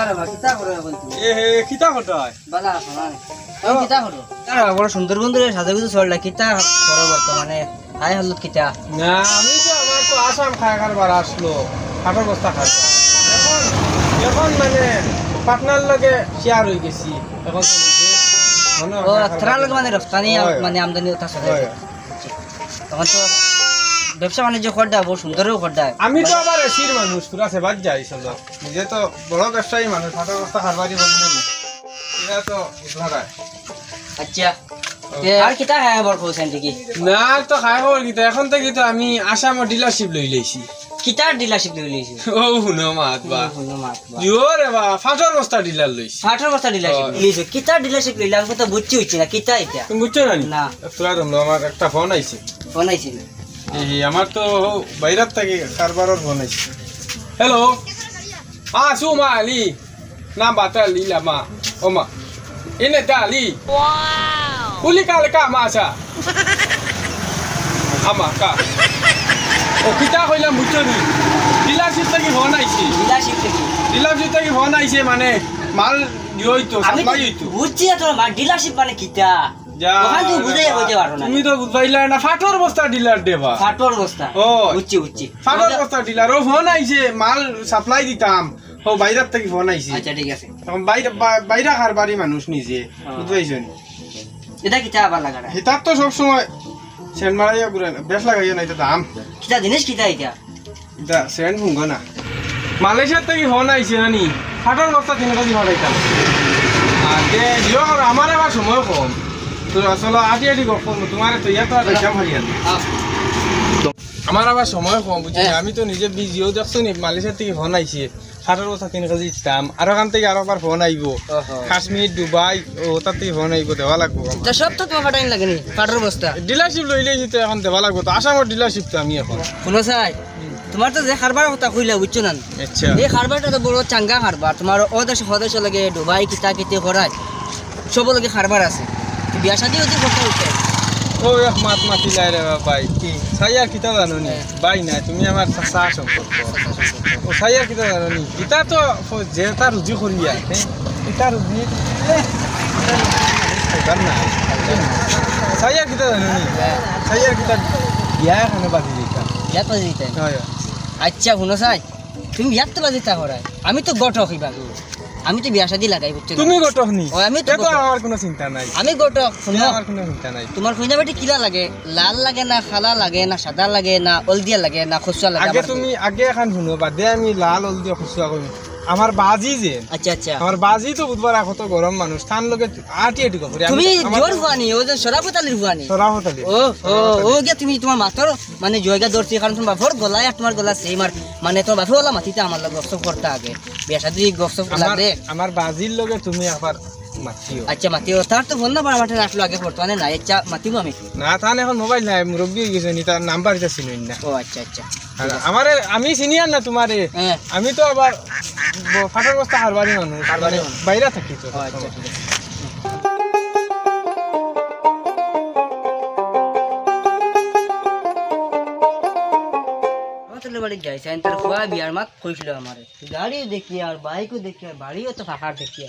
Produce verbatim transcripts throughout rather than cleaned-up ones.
আরে বা, কিতা করো এখন তুমি? এ হে, কিতা করতায়? বালা আছো না? তুমি কিতা করো? আরে বা, বড় সুন্দর বন্ধুরে সাজে গুজে চললা, কিতা করো বর্তমানে? হাই হলুদ কিতা? না, আমি তো, আমার তো আসাম খায় কারবার আসলো, কাঠর বস্তা খায়। এখন, এখন মানে পার্টনার লগে শেয়ার হয়ে গেছি। এখন তো নিজে মনে হয় ও, খায় কারবার তারার লগে মানে রপ্তানি আম-, হয়। মানে আমদানি কথা চলে। হয়। তখন তো ব্যবসা বাণিজ্য করডা, বড় সুন্দরও করডা। আমি তো আবার এসির মানুষ, পুরা সেবাত যাই চলো। নিজে তো বড় ব্যবসায়ী মানুষ, কাঠর বস্তা কারবারি করি না। এটা তো বুঝলা না। আচ্ছা। ও। তে আর কিতা খায় বড় কইছেন দেখি? না, আর তো খায় খবর কিতা। এখন থেকে তো আমি আসামর ডিলারশিপ লই লইছি। কিতার ডিলারশিপ লই লইছো? ও, হুনো মাত বা। হুনো মাত বা। ইয়ো রে বা, কাঠর বস্তা ডিলার লইছি। কাঠর বস্তা ডিলারশিপ হয়। লইছো। কিতার ডিলারশিপ লইলা? আমি তো বুঝছি হইছে না। কিতা এটা? তুমি বুঝছো না নি? না। তোরা তোমরা আমার একটা ফোন আইছে। ফোন আইছে নি? এই, আমার তো বাইরার থাকি কারবারর ফোন আইছে। হ্যালো। আ, সুমা আলী। না, বাতা আলী লামা। ওমা। এনে দা আলী। উলি কালে কা মাসা। আমা কা। ও, কিতা কইলাম বুঝছো নি? ডিলারশিপ থাকি ফোন আইছে। ডিলারশিপ থাকি? ডিলারশিপ থাকি ফোন আইছে, মানে, মাল ইয়ে হইতো, আমি তো সাপ্লাই হইতো। বুঝছি না তো, মা-, ডিলারশিপ মানে কিতা? যা, ওখান তুমি বুঝাইয়া বাবা। কইতে পারো না। তুমি তো বুঝাইলা না, কাঠর বস্তা ডিলার দেবা। কাঠর বস্তা? ও। বুঝছি, বুঝছি। কাঠর বস্তা ডিলার, ও ফোন আইছে, মাল সাপ্লাই দিতাম। ও, বাইরার থাকি ফোন আইছে। আচ্ছা, ঠিক আছে। এখন বাইরে, বা-, বাইরা কারবারি মানুষ নিজে, হ্যাঁ। বুঝতে পারছো নি? এটা কিতা আবার লাগাটা? হিতার তো সব সময় সেন্ট মারাইয়া ঘুরে না, বেশ লাগাইও না, এটা দাম। কিতা জিনিস কিতা এটা? এটা সেন্ট ফুঙ্গো না। মালয়েশিয়ার থাকি ফোন আইছে না নি? কাঠর বস্তা তিন কেজি ফাটাইতাম। আর যে জিও করো, আমার আবার সময় কম। তো আসলে আটি আটি গপ করবো, তোমার তো ইয়ার তো আর যাইতাম পারি না। আহ। আমার আবার সময় কম, বুঝছো নি? হ্যাঁ। আমি তো নিজে বিজিও দেখছো নি, মালয়েশিয়ার থাকি ফোন আইছে। কাঠর বস্তা তিন কেজি দিতাম। আর ওখান থাকি আরো একবার ফোন আইবো। ওহো। কাশ্মীর, দুবাই, ও, ওটার থাকি ফোন আইবো, দেওয়া লাগবো আমার। তা সব তো তোমার ফাটাইন লাগে নি, কাঠর বস্তা। ডিলারশিপ লইলেই তো এখন দেওয়া লাগবো। তো আসামর ডিলারশিপ তো আমি এখন। হুনো চাই, তোমার তো যে কারবার কথা কইলা, বুঝছো না? আচ্ছা। এই কারবারটা তো বড় চাঙ্গা কারবার। তোমার ও দেশ, হ দেশ লাগে, দুবাই, কিতা কিতি করায়। সব লগে কারবার আছে। তো বিয়া শাদি অইতে করতে অইতে। ও এক মাত মাতিলাই রে বা ভাই। কি? চাই আর কিতা জানো নি? হ্যাঁ। ভাই না, তুমি আমার চাচা সম্পর্ক। চাচা সম্পর্ক। ও চাই আর কিতা জানো নি? ইতা তো ফ-, যে তার রুজি করিয়া, হ্যাঁ? ইতা রুজি, এ, ইতা রুজি খাইবার না। চাই আর কিতা জানো নি? হ্যাঁ। চাই আর কিতা বিয়া এখানো বাজি দিতাম। বিয়া বাজি দিতাম? হয়, হয়। আচ্ছা, হুনো চাই। তুমি বিয়াত তো বাজিতা করায়। আমি তো ঘটক ইবা। আমি তো বিয়া শাদি লাগাই, বুঝছো না? তুমি ঘটক নি? ও, আমি তো তে তো ঘটক। আমার কোনো চিন্তা নাই। আমি ঘটক, তে হুনো। আমার কোনো চিন্তা নাই। তোমার কইনা বেটি কিলা লাগে? লাল লাগে না, কালা লাগে না, সাদা লাগে না, হলদিয়া লাগে না, খসুয়া লাগে, আগে আমার তুমি, আগে এখন হুনো, বাদে আমি লাল, হলদিয়া, খসুয়া কইমু। আমার বাজি যে। আচ্ছা, আচ্ছা। আমার বাজি তো বুধবার কত গরম মানুষ, তান লগে আটি আটি করে। আমি তুমি আমার জোর ফুয়ানি, ও যে শরাফত আলীর ফুয়ানি। শরাফত আলী। ও, ও, শরাফত আলী। ও গিয়া তুমি তোমার মাতর মানে জয়গা ধরছি, কারণ তোমার বাপর গলায় আর তোমার গলা সেম আর, মানে তোমার বাপে ওলা মাতিতে আমার লগে গপসপ করতে আগে, বিয়া শাদি গপসপ আমার, লাগে। আমার বাজির লগে তুমি একবার মাতিও। আচ্ছা, মাতিও। তার তো ফোন নাম্বার আমার ঠানে আসলো আগে, বর্তমানে নাই। আচ্ছা, মাতিমু আমি। না, তান এখন মোবাইল নাই, মুরব্বি অই গেছে নি, তার নাম্বার ইতা চিনইন না। ও আচ্ছা, আচ্ছা। আর ঠিক আছে। আমারে, আমি চিনিয়ার না তোমারে। হ্যাঁ। আমি তো আবার ব-, কাঠর বস্তা কারবারি মানুষ। কারবারি মানুষ। বাইরে থাকি তো। ও আচ্ছা, ঠিক আছে। আমার তো বাড়ি যাইছে, আমি তার ফুয়া বিয়ার মাত কইছিল আমারে। গাড়ি দেখি আর বাইকও দেখি আর বাড়িও তো ফাঁকা দেখি।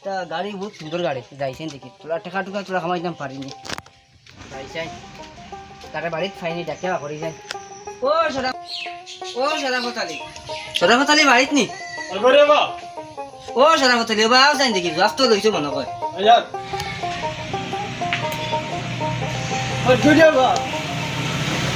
তা গাড়ি বহুত সুন্দর গাড়ি, যাইছেন দেখি। তোরা টেকা টুকা তোরা কামাইতাম পারিনি। যাইছেন। তারে বাড়িত ফাইনি ডাকিয়া করি যাই। ও শরাফ-, ও শরাফত আলী। শরাফত আলী বাড়িত নি? আরে বা। ও শরাফত আলী, ও বা, আও যাই দেখি, জুয়াফ তো লইছো মনে কয়। আয়াত। ও জুড়ে বা।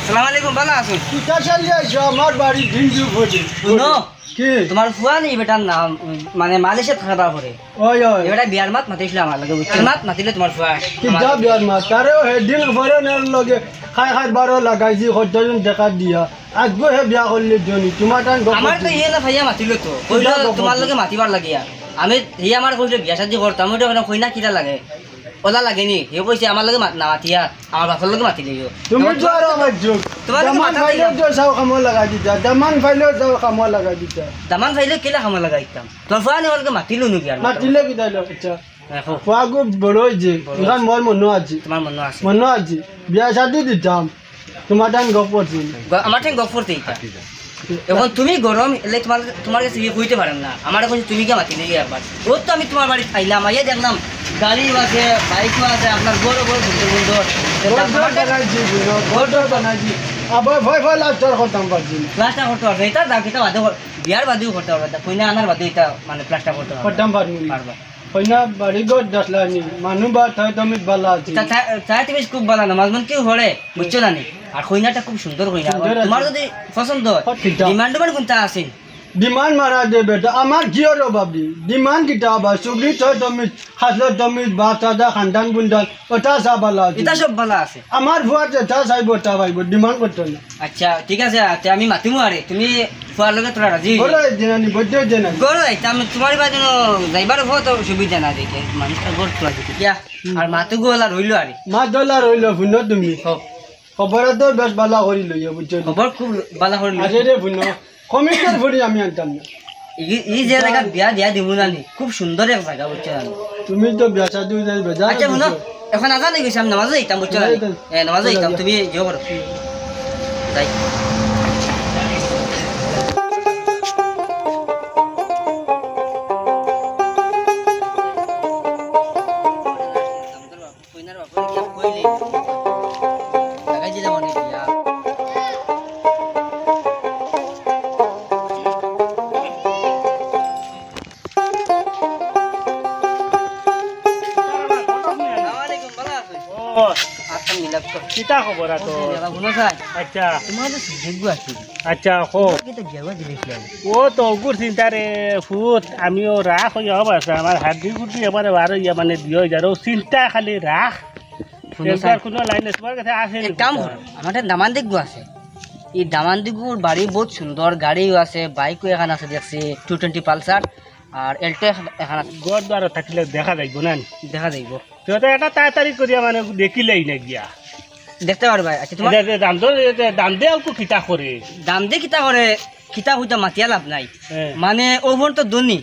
সালাম আলাইকুম, ভালা আছইন? কিতা চাইলে আইছো আমার বাড়ি ভিন্দু ভোজে? হুনো, কি? তোমার ফুয়া নি বেটার নাম, মানে মালয়েশিয়াত থাকবার পরে। ওই, ওই। এ বেটা বিয়ার মাত মাতিছিল আমার লগে, বুঝছো? মাত মাতিলে তোমার ফুয়া। কিতা বিয়ার মাত? তারে ও হেডিং ফরেনের লগে খাই খাই বারো লাগাইছি, কতজন দেখা দিয়া। আজকে হে বিয়া করলে জনি, তোমার টান গপ আমার তো করছি। ইয়ে না ভাইয়া মাতিল তো। কইলো কিতা গপ তোমার করছি? লগে মাতিবার লাগিয়া। আমি, হে আমার কইছে বিয়া শাদি করতাম, ওইটা ওখানে কই না কিতা লাগে? ওলা লাগেনি। হে কইছে আমার লগে মাত-, না মাতিয়া, আমার বাপর লগে মাতি লইও। তুমি আমার তো আরো আমার যুগ। তোমার লগে দামান মাথা ফাইলে দিলাম। তো যাও কামো লাগাই দিতা। দামান ফাইলে যাও কামো লাগাই দিতা। দামান ফাইলে কিলা কামো লাগাই দিতাম? তোর ফুয়া নি ওর লগে মাতিলো নি কি আর? মাতিলে কি দাইলো? আচ্ছা। দেখো। ফুয়া গো বড় হইছে। বড় ইখান হইছে। মোর মনো আছে। তোমার মনো আছে। মনো আছে। বিয়া শাদি দিতাম। তোমার টান গপ করছি। গ-, আমার টান গপ করতে ইতা। এখন তুমি গরম, এলে তুমার, তুমার গেছে গিয়া কইতে পারের না। আমারে কইছে তুমি গিয়া মাতি লইয়া একবার। অউ তো আমি তুমার বাড়িত আইলাম, আইয়া দেখলাম গাড়িও আছে, বাইকও আছে, আপনার ঘরও বড় সুন্দর সুন্দর। ঘর বানাইছি, বুঝো, ঘর বানাইছি। আবার ভয় ভয় লাস্টার করতাম পারছি না। প্লাস্টার করতে পারবে, ইটা দাও, ইটা বাদে কর-, বিয়ার বাদেও করতে পারবে, তা কইনা আনার বাদেও ইটা মানে প্লাস্টার করতে পারবে। করতাম পারবো। পারবা। কইনা বাড়ি ঘর দেখলানি, মানু বা তাই তুমি বালা আছি। তা, তা, তাই তুমি খুব বালা, নামাজ মন কেউ পড়ে, বুঝছো না নি? আর কইনাটা খুব সুন্দর কইনা। সুন্দর আছে। তুমার যদি পছন্দ হয়, ও, ঠিক আছে। ডিমান্ড ডিমান্ড কোনটা আছে? ডিমান্ড মারা দে বেটা, আমার জিওর অভাব নেই। ডিমান্ড কিতা আবার? সুগরি ছয় তমিজ, হাসলো তমিজ, বাপ দাদা, খানদান বুন্দান, ওটা সব বালা আছে। ইটা সব বালা আছে। আমার ফুয়া যেটা চাইবো, ওটা পাইবো, ডিমান্ড করতো না। আচ্ছা, ঠিক আছে, আচ্ছা, আমি মাতিমু আরে, তুমি ফুয়ার লগে তোরা রাজি হইলে। বলো, এই দিনানি, বৈদ্য দিনানি। গরো যাইতাম, তুমার বাদে যাইবার পথ তো সুবিধা না দেখে, মানুষটা ঘর তোলা দেখে, কিয়া? হুম। আর মাতু গলা রইলো আরে। মা দলা রইলো, হুনো তুমি। হো। খবর তো বেশ বালা করি লইয়া, বুঝছো নি? খবর খুব বালা করি লইয়া। আরে রে, হুনো, কমিশন ফুড়ি আমি আনতাম না। ই, ই যে জাগাত বিয়া দিয়া দিমু না নি, খুব সুন্দর এক জাগা, বুঝছো না নি? তুমি তো বিয়া শাদি হয়ে যাবে, বেজার আচ্ছা, হুনো, বুঝছো? এখন আজান হয়ে গেছে, আমি নামাজে যাইতাম, বুঝছো না নি? যাই, যাই। এ, নামাজে যাই, যাইতাম, যাই। তুমি যেও করো। যাই। কইনার বাপরে গিয়া কইলে, লাগাই দিলে মানে বিয়া। আসসালামু আলাইকুম, ভালা আছো? ও। আচ্ছা, মিলাপ কর। কিতা খবর আতো? ও, ভালা, ভালা আছো? আচ্ছা। তোমার তো সুযোগ আছে। আচ্ছা, কও। তোমাকে তো গেওয়া দিলে কি হবে? ও তো অগুর চিন্তা রে ফুত, আমিও রাখ হইয়া হবা আছে, আমার হাড্ডি গুড্ডি এবারে বার হইয়া মানে বিয়ে হয়ে যার, ও চিন্তা খালি রাখ। হুনো এবার স্যার, কোনো লাইন আছে, তোমার কাছে আছে এক নি কাম কথা? করো, আমার একটা দামান দিগু আছে। এই দামান দিগুর বাড়ি বহুত সুন্দর, গাড়িও আছে, বাইকও এখান আছে দেখছি, টু টোয়েন্টি পালসার, আর এল্টো এখান, এখান আছে। ঘর দুয়ারও থাকলে দেখা যাইব না নি? দেখা যাইব। তো এটা তাড়াতাড়ি করিয়া মানে দেখিলেই না গিয়া। দেখতে পারবায়। আচ্ছা, তোমার এটা যে দাম দর, এটা দাম দে অল্প কিতা করে? দাম দে কিতা করে? কিতা হইতা মাতিয়া লাভ নাই। হ্যাঁ। মানে, ও ফোন তো ধনী।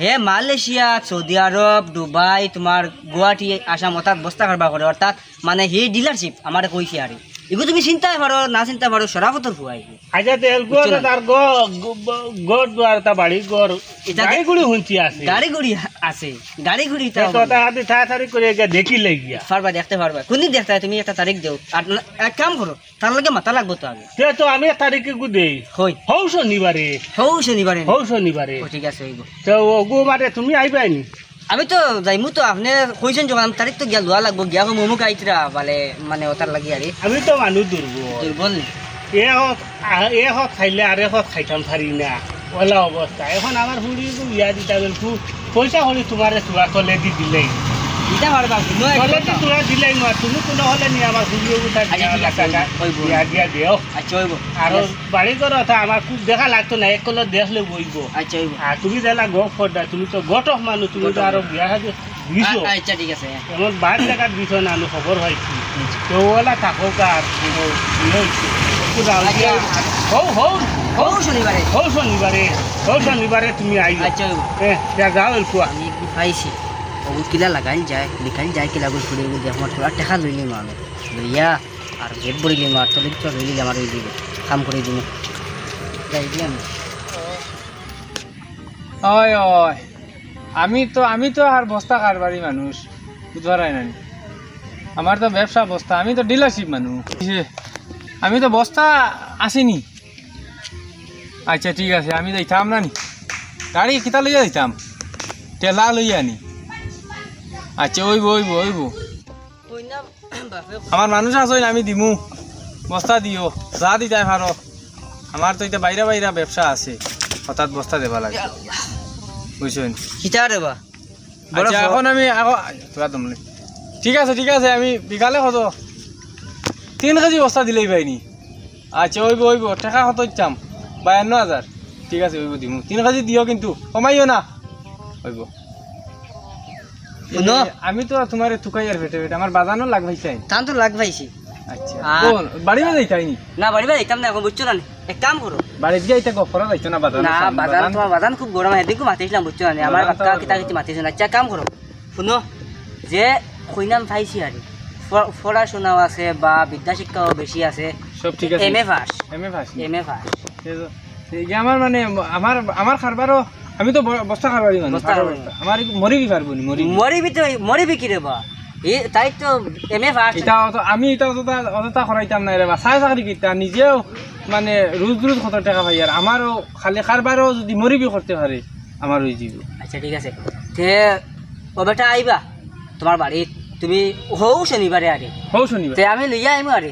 হে মালয়েশিয়া, সৌদি আরব, দুবাই, তোমার গুয়াহাটি, আসাম, অর্থাৎ বস্তা কারবার করে, অর্থাৎ মানে হে ডিলারশিপ আমারে কইছে আরে। এগু তুমি চিনতায় পারো, না চিনতায় পারো, শরাফতর ফুয়া এগু। আচ্ছা, তে এলগু বুঝছো না? তার গ-, গ-, ব-, ঘর দুয়ার, তা বাড়ি ঘর, এটা গাড়ি গুড়ি হুনছি আছে। গাড়ি গুড়ি আছে, গাড়ি গুড়ি তে তাও তো আছে। তা আপনি তাড়াতাড়ি করে এগু দেখিলে গিয়া। পারবা, দেখতে পারবা। কোনদিন দেখতে হয়? তুমি একটা তারিখ দেও। আর না, এক কাম করো, তার লগে মাতা লাগবো তো আগে। তে তো আমি এক তারিখে গু দেই। হই। হউ শনিবারে। হউ শনিবারে নি? হউ শনিবারে। ও, ঠিক আছে, হইব। তো ওগু মারে তুমি আইবায় নি? আমি তো যাইমু তো, আপনে কইছেন যখন, তারিখ তো গিয়া লওয়া লাগবো, গিয়া কইমু অমুক আইতরা, বলে, মানে, ওটার লাগি আরে। আমি তো মানুষ দুর্বল। দুর্বল নি? এ হক, আ, এ হক খাইলে আরে হক খাইতাম পারি না, ওলা অবস্থা। এখন আমার ফুড়ি বিয়া দিতা বেলকু পয়সা করি তোমারে চুয়া তলে দি দিলেই। দিতা পারবা, কোনো এক তলে দি কথা। চুয়া দিলেই মা, তুমি কোনো হলে নি আমার ফুড়ি ওগু তার আচ্ছা, বিয়া ঠিক আছে, লাগা, হইব। বিয়া দিয়া দেও। আচ্ছা, হইব। আর ঠিক আছে। বাড়ি ঘর ওটা আমার খুব দেখা লাগতো না, এক কলর দেখলে বইব। আচ্ছা, হইব। আর তুমি যেলা গপ করদা, তুমি তো গটক মানুষ, তুমি তো গটক। আরো বিয়া শাদী দিছো। আ-, আচ্ছা, ঠিক আছে। এমন বাদ জায়গা দিছো না, আমি খবর পাইছি। আচ্ছা। তো ওলা থাকো কার, ও, ইয়ে হইছে। একটু রাউন্ড দিয়া, আচ্ছা। হউ, হউ, হউ শনিবারে। হউ শনিবারে, হউ শনিবারে তুমি আইও। আচ্ছা, হইব। এ, যা, যাও, এলকুয়া। আমি একটু পাইছি। ও কিলা লাগাইল যায়, লিখাইল যায়, কিলা গোল ফুড়ি, এগুলো দিয়ে আমার থোড়া টাকা লইলি মানো। লইয়া আর গেট ভরি লিমু, আর তলে ভিতরে রইলি আমার ওই দিকে কাম করে দিমু। যাই দিয়ে আমি। ওই, ওই, আমি তো, আমি তো আর বস্তা কারবারি মানুষ, বুঝবার হয় না নি? আমার তো ব্যবসা বস্তা, আমি তো ডিলারশিপ মানুষ। আমি তো বস্তা আসিনি। আচ্ছা, ঠিক আছে, আমি যাইতাম না নি। গাড়ি কিতা লইয়া যাইতাম? ঠেলা লইয়া নি। আচ্ছা, ওইব, ওইব, ওইব। কইনা বাপে আমার মানুষ আছইন, আমি দিমু। বস্তা দিও, যা দিতায় পারো। আমার তো ইতা বাইরা বাইরা ব্যবসা আছে, হঠাৎ বস্তা দেবা লাগে। বুঝছইন? কিতা রে বা? বড় আচ্ছা, খ- এখন আমি আগো-, তোরা দম নে। ঠিক আছে, ঠিক আছে, আমি বিকালে কত? তিন কেজি বস্তা দিলেই পাইনি। আচ্ছা, ওইব, ওইব। টেকা কত দিতাম? বায়ান্ন হাজার। ঠিক আছে, ওইব দিমু। তিন কেজি দিও কিন্তু, কমাইও না। ওইব। হুনো। এ, আমি তো আর তোমারে তুকাই আর পেটে পেটে, আমার বাজানো লাগ পাইছে। তান তো লাগ পাইছি। আচ্ছা। আর কোন? বাড়ি বাজাই তাই নি? না, বাড়ি বাজাইতাম না এখন, বুঝছো না নি? এক কাম করো। বাড়ি গিয়া ইতা গপ করা যাইতো না, বাজানো না, সামনে বাজান, বাজান। তোমার বাজান খুব গরম, হেদিকে মাতিছিলাম, বুঝছো না নি? আমার বাজান তো বাক্কা আমার কিতা কিতা মাতিছে না। আচ্ছা, কাম করো। হুনো, যে কইনাম পাইছি আর কি, প-, পড়াশোনাও আছে বা বিদ্যা শিক্ষাও বেশি আছে, সব ঠিক আছে। M A pass. M A pass. M A pass. এই যে, এই যে আমার মানে, আমার, আমার কারবারও, আমি তো ব-, বস্তা কারবারি মানুষ, বস্তা কারবারি। আমার মরিবি পারবো নি, মরিবি। মরিবি তো, মরিবি কি রে বা? এ, তাই তো এম এ পাস। এটা অত, আমি এটা অতটা, অতটা করাইতাম না রে বা। চাই চাকরি কিতা, নিজেও মানে রোজ রোজ কত টেকা পাই, আর আমারও খালি কারবারও যদি মরিবি করতে পারে, আমার ওই জীব। আচ্ছা, ঠিক আছে। তে ও বেটা আইবা তোমার বাড়িত, তুমি হউ শনিবারে আরে। হউ শনিবার। তে আমি লইয়া আইমু আরে,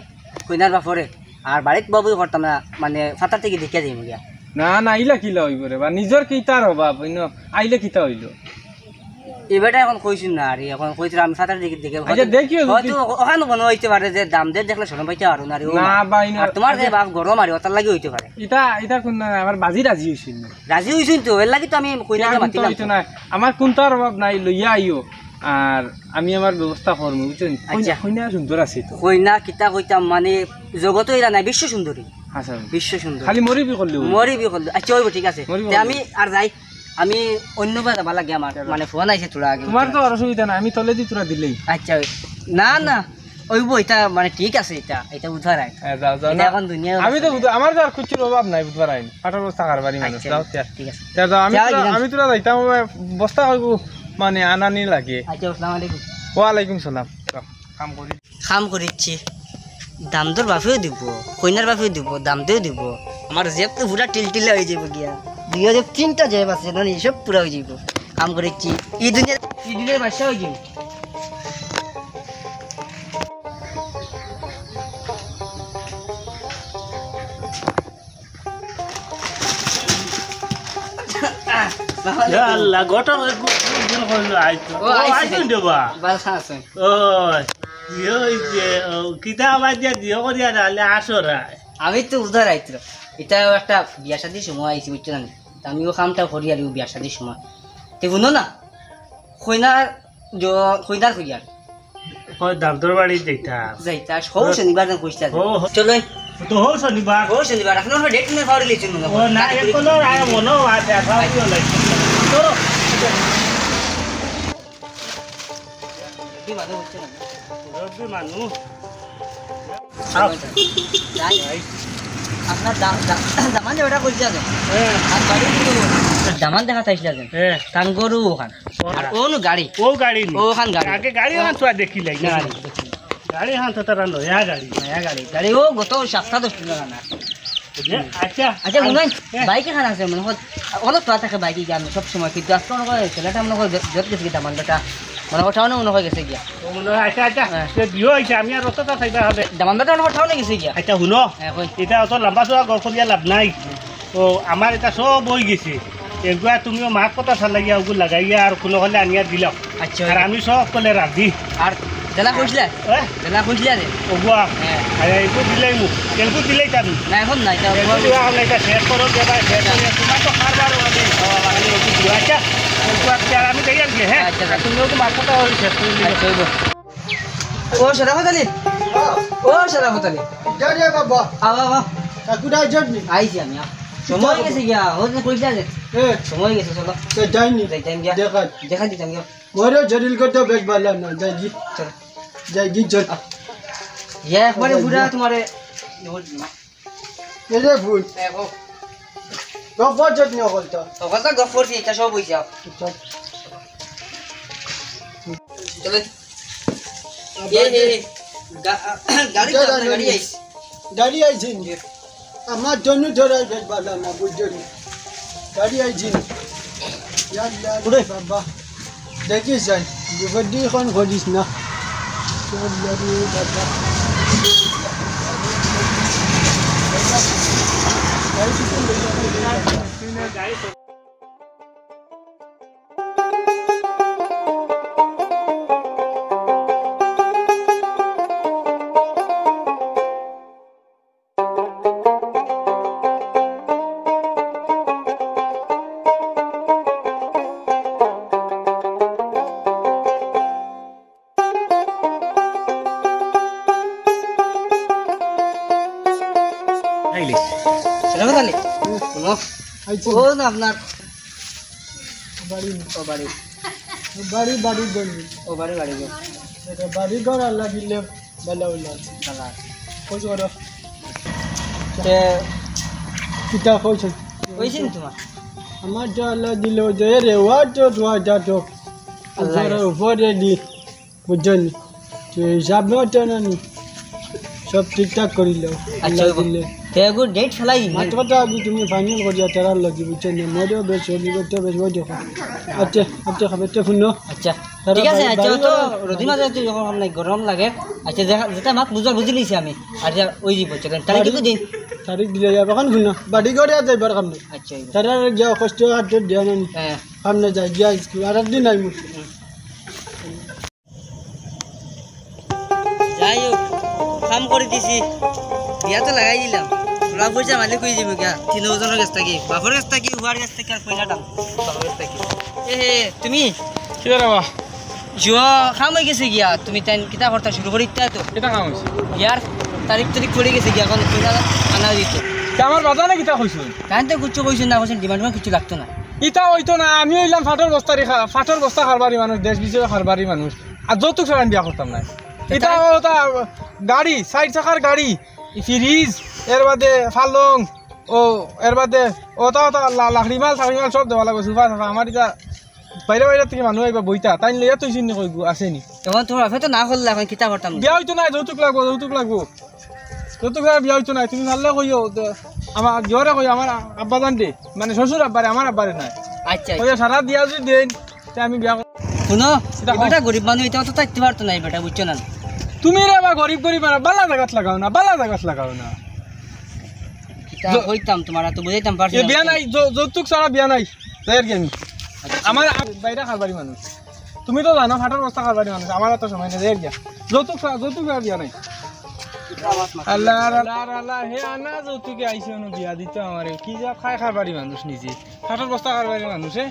কইনার বাপরে। আর বাড়িত বউবই করতাম না, মানে, ফাতার থাকি দেখিয়া যাইমু গিয়া। না, না, ইলা কিলা অইবো রে বা, নিজর কিতার অভাব, অইন্য আইলে কিতা অইলো? এ বেটা এখন কইছইন না আরে, এখন কইতরা আমি ফাতার থাকি দেখি, আচ্ছা, হয়তো, দেখিও যদি। হয়তো ও-, ওখানো মনো অইতে পারে যে দাম দে দেখলে শরম পাইতে পারো না রে, ও না, মা। ভাই, না, আর তোমার যে আচ্ছা। বাপ গরম আরে, ওটার লাগি অইতে পারে। ইটা, ইটা কোন না, আমার বাজি রাজি অইছইন না। রাজি অইছইন তো, এর লাগি তো আমি কইনারে মাতিলাম তো। না, আমার কুন্তার অভাব নাই, লইয়া আইও। আর আমি আমার ব্যবস্থা করমু, বুঝছইন? আচ্ছা। কইনা, কইনা সুন্দর আছে তো। কইনা কিতা কইতাম, মানে, জগতো এরা নাই, বিশ্ব সুন্দরী। আচ্ছা। বিশ্ব সুন্দরী। খালি মরিবি করলে অইবো। মরিবি করলে। আচ্ছা, অইবো, ঠিক আছে। মরিবি তে করলে। আমি আর যাই, আমি অন্য বায় যাবা লাগে আমার, মানে, ফোন আইছে থুড়া আগে। তোমার তো আর অসুবিধা নাই, আমি তলেদি থুড়া দিলেই। আচ্ছা, না, না, অইবো, ইটা, মানে, ঠিক আছে, ইটা, ইটা বুধবার আইন। হ্যাঁ, যাও, যাও, ইটা না। এখন দুনিয়া আমি তো বুধ-, আমার তো আর কিচ্ছুর অভাব নাই, বুধবার আইন। ফাটার বস্তা কারবারি মানুষ, আচ্ছা, যাও, তে। ঠিক আছে। তে যাও, আমি যাও, থুড়া, যাও। আমি থুড়া যাইতাম, ওই বস্তা কইবো, মানে, আনানি লাগে। আচ্ছা, আসসালামু আলাইকুম। ওয়ালাইকুম সালাম। যাও, কাম করি। কাম করিচ্ছি। দাম দর বাপেও দিব, কইনার বাপেও দিব, দাম দেও দিব। আমার জেব তো পুরা টিলটিলা অই যাইবো গিয়া। দুইও জেব, তিনটা জেব আছে, না নি, সব পুরা অই যাইবো। কাম করিচ্ছি। ই দুনিয়ার, ই দুনিয়ার বাদশা অই যাইবো। ইয়া আল্লাহ, ঘটক একটু দিন হইল আইতো। ও, ও, আইছে। আইছে দেবা। বালা আছে। ও, ইয়ে হইছে, ও, কিতা আবার দিয়া দিও করিয়া নাহলে আসো রায়। আমি তো উধার আইতো। ইটা একটা বিয়া শাদির সময় আইছি, বুঝছো না? তে আমিও কামটা করি আর বিয়া শাদির সময়। তে হুনো না, কইনার, জ-, কইনার কইয়ার। কই দামদর বাড়ি যাইতা? যাইতা, হউ শনিবার দিন কইছিলা। ও, হ-, চলো। তো হউ শনিবার। হউ শনিবার, আপনার ডেট নিয়ে খাওয়ার লিচু মনে ও, হয়। না, তারিখ এক কলর আর মনে হয়, দেখা হইও লাগছে। চলো। রব্বি মানুষ হচ্ছে না। রব্বি মানুষ। আও। যাই। যাই। আপনার দা-, দা-, দামান যে ওটা কইছিলা যে। হ্যাঁ। আর বাড়ি কিন্তু দামান দেখা চাইছিলা যে। হ্যাঁ। তান গরু ওখান। ও। আর ও নু গাড়ি। ও গাড়ি নি। ও ওখান গাড়ি। আগে গাড়ি ওখান তো আর দেখি লাই না। গাড়ি। গাড়ি ওখান তো তারা নয়া গাড়ি। নয়া গাড়ি। গাড়ি ও গত সপ্তাহ দশ দিন না। এ, আচ্ছা। আচ্ছা, হুনইন, এ। বাইক এখান আছে, মনে হয়, অনেক তো থাকে বাইকে গিয়া, আমি সব সময়, কিন্তু আজকে মনে হয় ছেলেটা মনে হয় জত গেছে কি দামান বেটা, মনে হয় টাউনে মনে হয় গেছে গিয়া। ও মনে হয়, আচ্ছা, আচ্ছা, হ্যাঁ। সে বিয়ে হয়েছে, আমি আর অতটা চাইবা হবে। দামান বেটা মনে হয় টাউনে গেছে গিয়া। আচ্ছা, হুনো, হ্যাঁ, কই। এটা অত লম্বা চড়া গল্প দিয়া লাভ নাই। তো আমার এটা সব হয়ে গেছে, এগুলা তুমিও মাত কথা চালাইয়া ওগুলো লাগাইয়া আর কোনো হলে আনিয়া দিলাম। আচ্ছা, আর আমি সব করলে রাজি। আর যেলা কইছিলা? হ্যাঁ? যেলা কইছিলা যে? ওগুয়া। হ্যাঁ। আরে, এগু দিলাই মু। এগু দিলাই তাবি। না, এখন নাই, তা এগু ওগুয়া দিবা, আমরা এটা শেষ করো, যে ভাই, শেষ আচ্ছা। করি। তোমার তো কারবার হবে। ও, আচ্ছা। এগু আচ্ছা। আর আমি যাই আর কি, হ্যাঁ? আচ্ছা, আর তুমি ওকে মারফত আর শেষ করে দিবে। আচ্ছা, হইব। ও, শরাফত আলী। ও, শরাফত আলী। যারে বাবা। আও, আও, আও। তা কোথায় যাবি? আইছি আমি, আও। সময় গেছে গিয়া, ওদের কইছিলা যে? এ। সময় গেছে, চলো। তো যাইনি। যাইতাম গিয়া। দেখা। দেখা দিতাম গিয়া। মোরও শরীর করতে বেশ ভালো না, যাই গি। চল। যাই গি, চল। ইয়া, একবারে বুড়া তোমারে। এ রে ভুল। এ, ও। গফর যত্ন করতো। তখন তো গফর সে, এটা সব হইছে। চল। চলো। এ, এ, এ, গা-, গাড়ি তো আপনার গাড়ি আইছে। গাড়ি আইছে নি? আমার জন্য ধরাই বেশ ভালো না, বুঝছো নি? গাড়ি আইছে নি? ইয়া আল্লাহ রে বাবা। দেখিস যাই, বিপদ দিয়ে এখন করিস না। ইয়া আল্লাহ রে বাবা। আইলে। শরাফত আলী, হুম। শুনো। আইছি। ও না আপনার বাড়ি। ও বাড়ি। বাড়ি, বাড়ি, বাড়ি। ও বাড়ি, বাড়ি, বাড়ি। এটা বাড়ি ঘর আর লাগিলে ভালো হইলো। ভালো আছে। কই করো? তে কিতা কইছো? কইছি নি তোমার? আমার তো আল্লাহ দিল যে রে, ওয়া তো দোয়া যা তো। আল্লাহ আল্লাহর আছে। উপরে দি, বুঝছো নি? তো হিসাব মতো না নি? সব ঠিকঠাক করিল। আচ্ছা, আল্লাহ ওই দিলে। তে এগু ডেট ফেলাই দিন। মাত্র তো আগে তুমি ফাইনাল করিয়া তারার লাগি, বুঝছো নি? মরেও বেশ, হলি করতে বেশ, ওই দেখো। আচ্ছা, আচ্ছা, খাবে তো শুনো। আচ্ছা, তারা ঠিক আছে, বাড়ি, আচ্ছা, বাড়ি তো ঘর রোদিন আছে, তুই যখন নাই গরম লাগে। আচ্ছা, দেখা, যেটা মাত বুঝা বুঝি নিছি আমি। আর যা, ওই দিব, চলেন। তারিখ বাড়ি, কি দিন? তারিখ দিলে যাবে, এখন শুনো। বাড়ি ঘরে আর যাইবার কাম নাই। আচ্ছা, ওই। তারা গিয়া কষ্ট হাত দিয়া না নি। হ্যাঁ। সামনে যাই, গিয়া স্কুল, আর একদিন আইমু। যাই হোক, কাম করি দিছি, বিয়া তো লাগাই দিলাম। তোরা পয়সা মালিক হয়ে যাবো গিয়া, তিন জনের কাছ থেকে, বাপর কাছ থেকে, উহার কাছ থেকে আর পয়সা দাম, বাপর কাছ থেকে। এ হে, তুমি? কি রে বা? জুয়া কাম হয়ে গেছে গিয়া, তুমি তাই কিতা করতা শুরু করি দিতা তো? কিতা কাম হয়েছে? ইয়ার তারিখ তারিখ পড়ে গেছে গিয়া, এখন পয়সা আনা দিত। তা আমার বাজানে কিতা কইছো? তাই তো কিচ্ছু কইছো না, কইছেন ডিমান্ড কিছু লাগতো না। ইতা হইতো না, আমি হইলাম ফাটর বস্তারি খা-, ফাটর বস্তা খারবারি মানুষ, দেশ বিদেশে খারবারি মানুষ। আর যৌতুক ছাড়া আমি বিয়া করতাম না। ইতা ওটা গাড়ি, চাইর চাকার গাড়ি, ফ্রিজ, এর বাদে ফালং, ও, এর বাদে ওটা ওটা লা-, লাকড়ি মাল, টাকড়ি মাল সব দেওয়া লাগবো, সুফা সাফা। আমার ইতা বাইরে বাইরে থেকে মানুষ আইবা বইতা, তাই লইয়া তুই চিন্নি কইগু, আসেনি। তখন তোমার বাপে তো না করলে, এখন কিতা করতাম? বিয়া হইতো না, যৌতুক লাগবো, যৌতুক লাগবো। যৌতুক ছাড়া বিয়া হইতো না, তুমি পারলে কইও, তো আমার জোরে কইও, আমার আব্বা জান দে, মানে শ্বশুর আব্বারে, আমার আব্বারে নাই। আচ্ছা, কইও আচ্ছা। সারা দিয়া যদি দেন, তে আমি বিয়া করব। শুনো, এটা এই বেটা গরিব মানুষ, এটা তো থাকতে পারতো না, এই বেটা, বুঝছো না? তুমি রে বা গরিব গরিব, আর বালা জাগাত লাগাও না, বালা জাগাত লাগাও না। কিতা য-, কইতাম তোমার, তো বুঝাইতাম পারছি এ না। বিয়া নাই, যৌ-, যৌতুক ছাড়া বিয়া নাই, যাই আর কি আমি। আচ্ছা। আমার আপ-, বাইরে খারবারি মানুষ। তুমি তো জানো, ফাটার বস্তা খারবারি মানুষ, আমার তো সময় নেই, যাই আর কি। যৌতুক ছাড়া, যৌতুক ছাড়া বিয়া নাই। আল্লাহ, আল্লাহ, আল্লাহ, হে আনা যৌতুকে আইছে, অনু বিয়া দিত আমারে। কি যা খায় খারবারি মানুষ নিজে। ফাটার বস্তা খারবারি মানুষ, হে?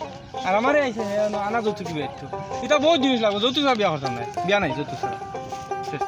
আর আমারে আইছে, হে, অনু আনা যৌতুকে বিয়া দিত। এটা বহুত জিনিস লাগবে, যৌতুক ছাড়া বিয়া করতাম না। বিয়া নাই, যৌতুক ছাড়া। শেষ।